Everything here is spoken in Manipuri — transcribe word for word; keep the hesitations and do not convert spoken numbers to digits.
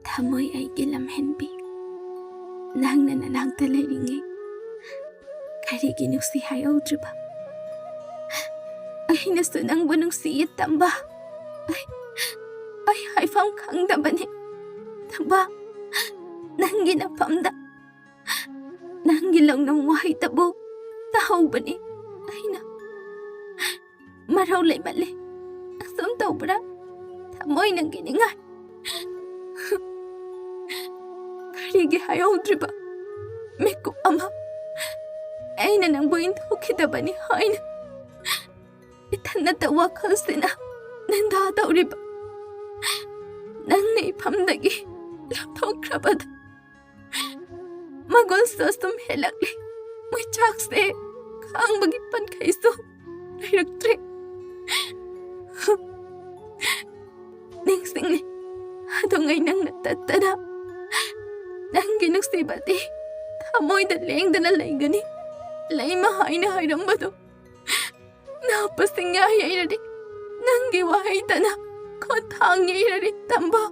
ꯊꯃꯣꯏ ꯑꯩꯒꯤ ꯂꯝꯍꯦꯟꯕꯤ, ꯅꯪꯅ ꯅꯅꯥꯛꯇ ꯂꯩꯔꯤꯉꯩ ꯀꯔꯤꯒꯤ ꯅꯨꯡꯁꯤ ꯍꯥꯏꯍꯧꯗ꯭ꯔꯤꯕ? ꯑꯩꯅꯁꯨ ꯅꯪꯕꯨ ꯅꯨꯡꯁꯤꯌꯦ, ꯇꯝꯕ꯫ ꯑꯩ, ꯑꯩ ꯍꯥꯏꯐꯝ ꯈꯪꯗꯕꯅꯤ, ꯇꯝꯕ꯫ ꯅꯪꯒꯤ ꯅꯐꯝꯗ ꯅꯪꯒꯤ ꯂꯧꯅꯝ ꯋꯥꯍꯩꯇꯕꯨ ꯇꯥꯍꯧꯕꯅꯤ ꯑꯩꯅ꯫ ꯃꯔꯧ ꯂꯩꯃꯜꯂꯦ꯫ ꯑꯁꯨꯝ ꯇꯧꯕ꯭ꯔꯥ? ꯊꯃꯣꯏ ꯅꯪꯒꯤ ꯅꯤꯡꯉꯥꯏ꯫ ꯀꯔꯤꯒꯤ ꯍꯥꯏꯍꯧꯗ꯭ꯔꯤꯕ? ꯃꯤꯀꯨꯞ ꯑꯃ ꯑꯩꯅ ꯅꯪꯕꯨ ꯏꯟꯊꯣꯛꯈꯤꯗꯕꯅꯤ ꯍꯥꯏꯅ ꯏꯊꯟꯅꯇ ꯋꯥꯈꯜꯁꯤꯅ ꯅꯤꯟꯗꯥ ꯇꯧꯔꯤꯕ ꯅꯪꯅ ꯏꯐꯝꯗꯒꯤ ꯂꯥꯞꯊꯣꯛꯈ꯭ꯔꯕꯗ ꯃꯒꯨꯟꯁꯨ ꯑꯁꯨꯝ ꯍꯦꯜꯂꯛꯂꯦ꯫ ꯃꯩꯆꯥꯛꯁꯦ ꯈꯥꯡꯕꯒꯤ ꯄꯟꯈꯩꯁꯨ ꯂꯩꯔꯛꯇ꯭ꯔꯦ꯫ ꯅꯤꯡꯁꯤꯡꯂꯦ, ꯑꯗꯨꯉꯩ ꯅꯪꯅ ꯇꯠꯇꯅ ꯅꯪꯒꯤ ꯅꯨꯡꯁꯤꯕꯗꯤ ꯊꯃꯣꯏꯗ ꯂꯦꯡꯗꯅ ꯂꯩꯒꯅꯤ, ꯂꯩꯃ ꯍꯥꯏꯅ ꯍꯥꯏꯔꯝꯕꯗꯣ꯫ ꯅꯥꯞꯄꯁꯤꯡ ꯌꯩꯔꯔꯤ, ꯅꯪꯒꯤ ꯋꯥꯍꯩꯇꯅ ꯈꯣꯟꯊꯥꯡ ꯌꯩꯔꯔꯤ, ꯇꯝꯕ꯫